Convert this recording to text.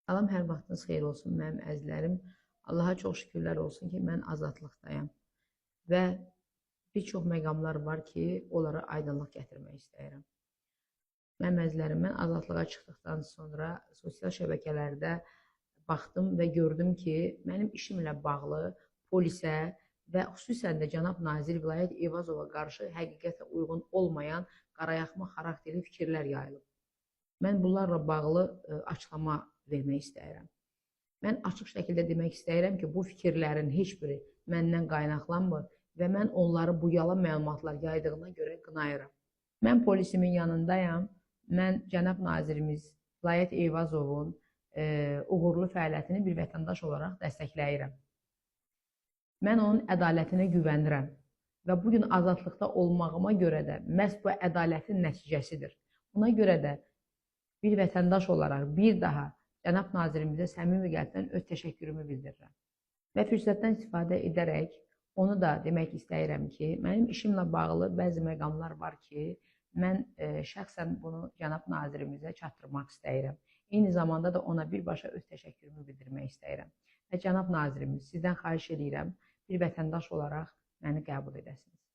Salam, hər vaxtınız xeyir olsun mənim əzizlərim. Allaha çox şükürlər olsun ki, mən azadlıqdayam. Və bir çox məqamlar var ki, onlara aydınlıq gətirmək istəyirəm. Mənim əzizlərim, mən azadlığa çıxdıqdan sonra sosial şəbəkələrdə baxdım və gördüm ki, mənim işimlə bağlı polisə və xüsusən də cənab nazir Vilayət Eyvazova qarşı həqiqətə uyğun olmayan qarayaxma xarakterli fikirlər yayılıb. Mən bunlarla bağlı açıqlama vermək istəyirəm. Mən açıq şəkildə demək istəyirəm ki, bu fikirlərin heç biri məndən qaynaqlanmır və mən onları bu yalan məlumatlar yaydığına görə qınayıram. Mən polisimin yanındayam. Mən cənab nazirimiz Vilayət Eyvazovun uğurlu fəaliyyətini bir vətəndaş olaraq dəstəkləyirəm. Mən onun ədalətinə güvənirəm və bu gün azadlıqda olmağıma görə də məhz bu ədalətin nəticəsidir. Buna görə də bir vətəndaş olaraq bir daha cənab nazirimizə səmimi qəlbdən öz təşəkkürümü bildirirəm. Və fürsətdən istifadə edərək onu da demək istəyirəm ki, mənim işimlə bağlı bəzi məqamlar var ki, mən şəxsən bunu cənab nazirimizə çatdırmaq istəyirəm. Eyni zamanda da ona birbaşa öz təşəkkürümü bildirmək istəyirəm. Və cənab nazirimiz, sizdən xahiş edirəm, bir vətəndaş olaraq məni qəbul edəsiniz.